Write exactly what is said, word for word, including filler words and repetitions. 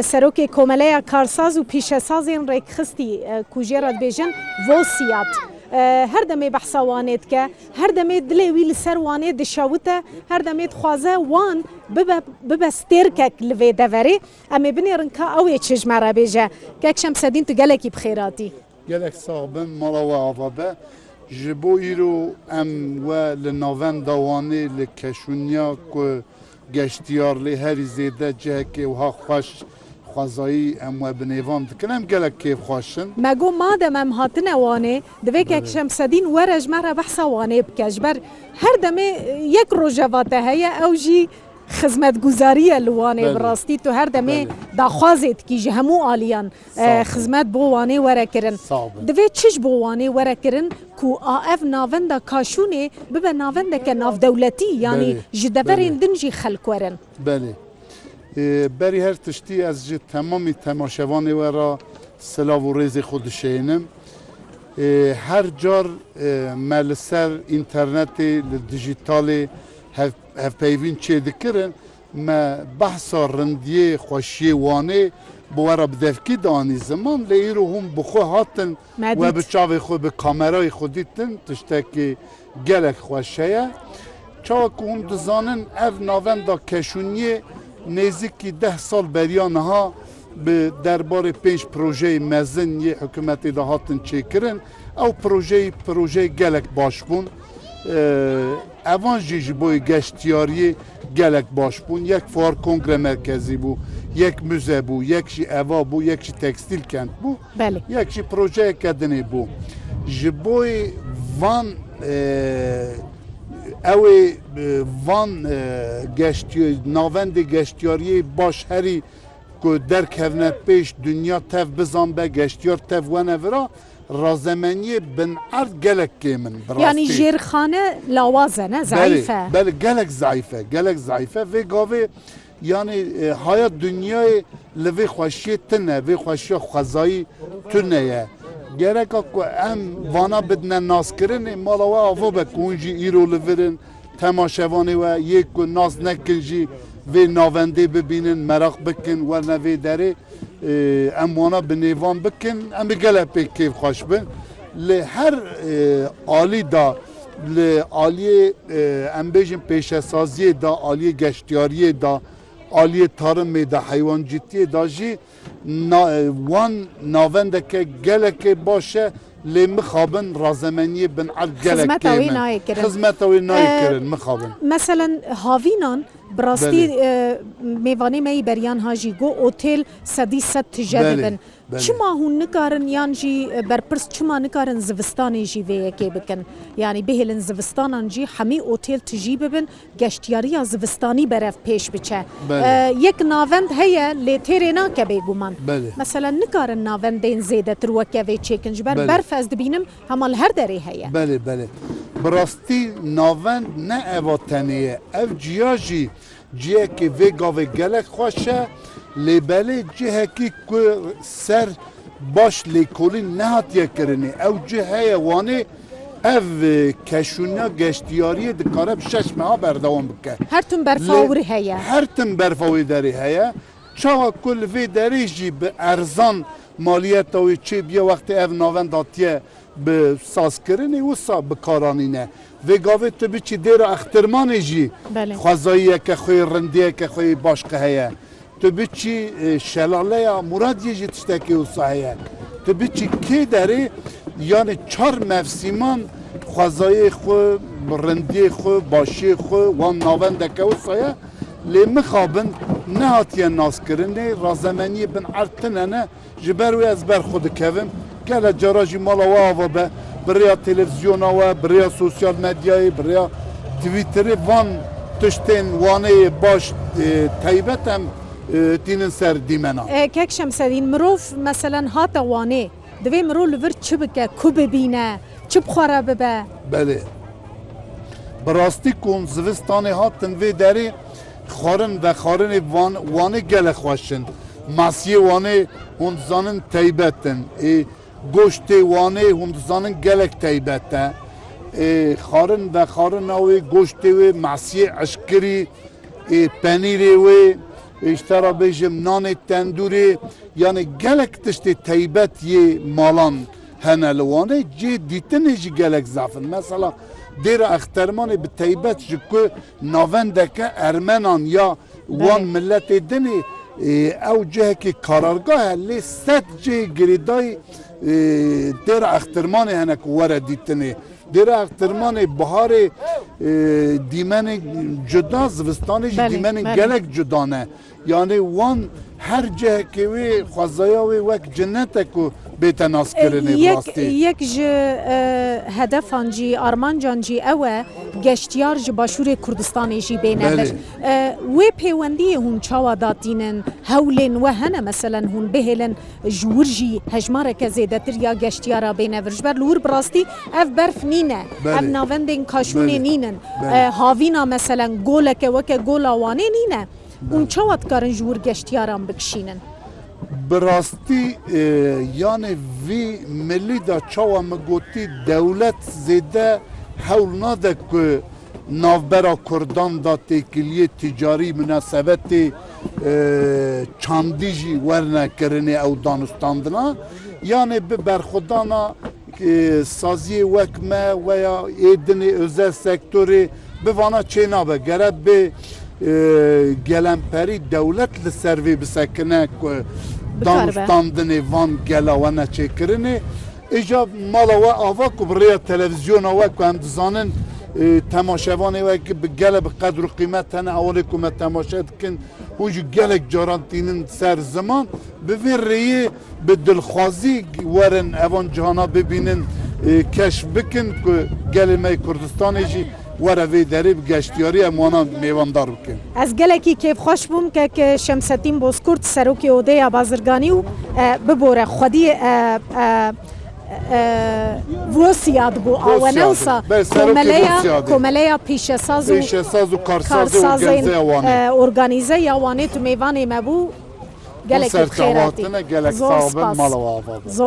Serokê Komeleya Karsaz û Pîşesazên Rêkxistî, e, ku jê re dibêjin Vosiyat, e, her demê behsa Wanê dike, her demê dilê wî li ser Wanê dişewite, her demê dixwaze Wan bibe, bibe stêrkek li vê deverê. Em ê binêrin ka ew ê çi ji me re bêje. Kek Şemsedîn, tu gelekî bi xêr hatî. Gelek sax bin, mala we ava be. Ji bo îro em we li navenda Wanê li Keşûniya ku geştiyar lê herî zêde cihekê wiha xweş, xwezayî em we bi nêvan dikin, em gelek kêfxweş in. Me got, madem em hatine Wanê, divê kek Belê. Şemsedîn were ji me re behsa Wanê bike. Ji ber her demê yek rojeva te heye, ew jî xizmetguzarî ye li Wanê. Belê. Bi rastî tu her demê Belê. daxwazê dikî ji hemû aliyan, Sağ e, ol. xizmet bo Wanê were kirin. Sağ ol. Divê çi ji bo Wanê were kirin ku a ev navenda Kaşûnê bibe navendeke navdewletî, yanî Belê. ji deverên Belê. din jî xelk werin? Belê. Ê, berî her tiştî ez ji temamî temaşevanê we re silav û rêzê xwe dişeyînim. Ê, her car, ê, me li ser înternetê, li dijîtalê hev-, hevpeyvîn çêdikirin, me behsa rindiyê, xweşiyê Wanê bi we re bi devkî dianî ziman, lê îro hûn bi xwe hatin, Me we dît. bi çavê xwe, bi kamerayê xwe dîtin, tiştekî gelek xweş heye. Çawa ku hûn dizanin, ev navenda Keşûniyê nêzîkî deh sal beriya niha bi derbarê pênc projeyê mezin yê hikûmetê de hatin çêkirin. Ew projeyê, projeyê gelek baş bûn. Ee, evan jî ji bo geştiyariyê gelek baş bûn. Yek fuar kongre merkezî bû, yek muze bû, yek jî eva bû, yek jî tekstîl kent bû. Belê. Yek jî projeyeke dinê bû. Ji bo van, e, ew ê, e, van, e, geştiy-, navendê geştiyariyê baş herî ku derkevne pêş, dinya tev bizanbe, geştiyar tev wene vira, razemeniyê bin erd gelek kêm in, bi Yanî rastî. jêrxane lawaz e, ne? Belê, Zayîf e. belê, gelek zayîf e, gelek zayîf e. Vê gavê, yanî, e, haya dinyayê li vê xweşiyê tune, vê xweşiya xwezayî tune ye. Gereka ku em vana bidine naskirinê, mala we ava be ku hûn jî îro li vir in, temaşevanê we yê ku nas nekin jî vê navendê bibînin, meraq bikin, werne vê derê, e, em wana bi nêvan bikin, em ê gelek pê kêfxweş bin. Li her, e, alî de, li aliyê, e, em bêjin pêşesaziyê de, aliyê geştiyariyê de, aliyê tarimê de, heywancîtiyê de jî na-, wan navendeke gelekê baş e, lê mixabin razemeniyê bin erd gelek Xizmeta wê kêm e. nayê kirin. Xizmeta wê nayê Ee, kirin, mixabin. Meselen, havînan, bi rastî, Belê. e, mêvanê me yî beriyan ha jî got, otêl sedî sed tije Belê, dibin. belê. Çima hûn nikarin, yan jî, e, berpirs çima nikarin zivistanê jî vê yekê bikin? Yanî bihêlin zivistanan jî hemî otêl tijî bibin, geştiyariya zivistanî berev pêş biçe. Belê. E, yek navend heye, lê têrê nake bêguman. Belê. Meselen, nikarin navendên zêdetir weke vê çêkin, ji ber Belê. berf ez dibînim hema li her derê heye. Belê, belê. Bi rastî navend ne eva tenê ye. Ev ciya jî ciyekê vê gavê gelek xweş e, lê belê cihekî ku ser baş lêkolîn nehatiye kirinê. Ew cih heye Wanê, ev, e, keşûniya geştiyariyê dikare bi şeş meha berdewam bike. Her tim berfa Lê wir heye. her tim berfa wê derê heye. Çawa ku li vê derê jî bi erzan maliyeta wê çêbiye, wextê ev navend hatiye bi sazkirinê, wisa bi kar anîne. Vê gavê tu biçî dêra Extirmanê jî Belê. xwezayiyeke xwe yê, rindiyeke xwe yê başqe heye. Tu biçî, e, Şelaleya Muradiyê jî tiştekê wisa heye. Tu biçî kê derê, yanî çar mevsîman xwezayê xwe, rindiyê xwe, başiyê xwe, wan navendeke wisa ye. Lê mixabin nehatiye naskirinê, razemeniyê bin erd tune ne. Ji ber wê ez ber xwe dikevim. Gelek cara jî mala we ava be, bi rêya televîzyona we, bi rêya sosyal medyayê, bi rêya Twitterê van tiştên Wanê yê baş, e, taybet em, e, tînin ser dîmena. E, Kek Şemsedîn, mirov meselen hate Wanê, divê mirov li vir çi bike, ku bibîne, çi bi xwe re bibe? Belê. Bi rastî ku hûn zivistanê hatin vê derê, xwarin vexwarinê Van-, Wanê gelek xweş in. Masiyê Wanê hûn dizanin taybet in. Ê, goştê Wanê hûn dizanin gelek taybet e. Ê, xwarin vexwarina wê, goştê wê, masiyê eşkirî, ê, penîrê wê, Ji te re bêjim nanê tendûrê, yanî gelek tiştê teybet yê malan hene li Wanê, cihê dîtinê jî gelek zaf in. Mesela Dêra Extermanê bi teybet ji ku navendeke Ermenan ya wan Belê. miletê din ê, e, ew cihekî karargah e, lê sed cihê girêdayî, e, Dêra Extermanê hene ku were dîtinê. Dêra Extermanê biharê, e, dîmenên cuda, zivistanê jî Belê, dîmenên belê. gelek cuda ne. Yanî wan her cihekê wê xwezaya wê wek cinetek ku bête naskirinê bi Yek, rastî. yek ji, e, hedefan jî, armancan jî ew e, geştiyar ji Başûrê Kurdistanê jî bêne Belê. vir. E, wê pêwendiyê hûn çawa datînin? Hewlên we hene, meselen hûn bihêlin ji wir jî hejmareke zêdetir ya geştiyara bêne vir? Ji ber li wir bi rastî ev berf nîne, Belê. ev navendên kaşûnê Belê. nînin. Belê. E, havîna meselen goleke weke Gola Wanê nîne. Hûn Belê. çawa dikarin ji wir geştiyaran bikişînin? Bi rastî, e, yanê vî milî de çawa min gotî, dewlet zêde hewl nade ku navbera Kurdan de têkiliyê ticarî, munasebetê, e, çandî jî werne kirinê ew danûstandina. Yanê bi berxwedana, e, saziyê wek me weya ê dinê, özel sektorê, bi vana çê nabe. Gere bi, e, gelemperî dewlet li ser vê bisekine ku Bikaribe. danûstandinê van gela we neçêkirinê. Îja mala we ava ku bi rêya televîzyona we ku em dizanin, e, temaşevanê we ki bi gele bi qedr û qîmet hene, ewalê ku me temaşe dikin, hûn jî gelek caran tînin ser ziman. Bi vê rêyê bi dilxwazî werin evan cihana bibînin, e, keşf bikin ku gelê me yê Kurdistanê jî were vê derê bi geştiyarî em wana mêvandar bikin. Ez gelekî kêfxweş bûm kek Şemsetîn Bozkurt, serokê Odeya Bazirganî û, e, bibore xwedî, e, e, e, Vosiyad bû, Vosiyad. Awenewsa Be, serokê komeleya, Vosiyadê. komeleya pîşesaz û Pêşesaz û karsazê û karsazên, Genzeya Wanê. e, organîze ya Wanê tu mêvanê me bû. Gelekî Konser bi xêr hatî. çavatine, gelek Zor sağ bin, spas. mala we ava bin. Zor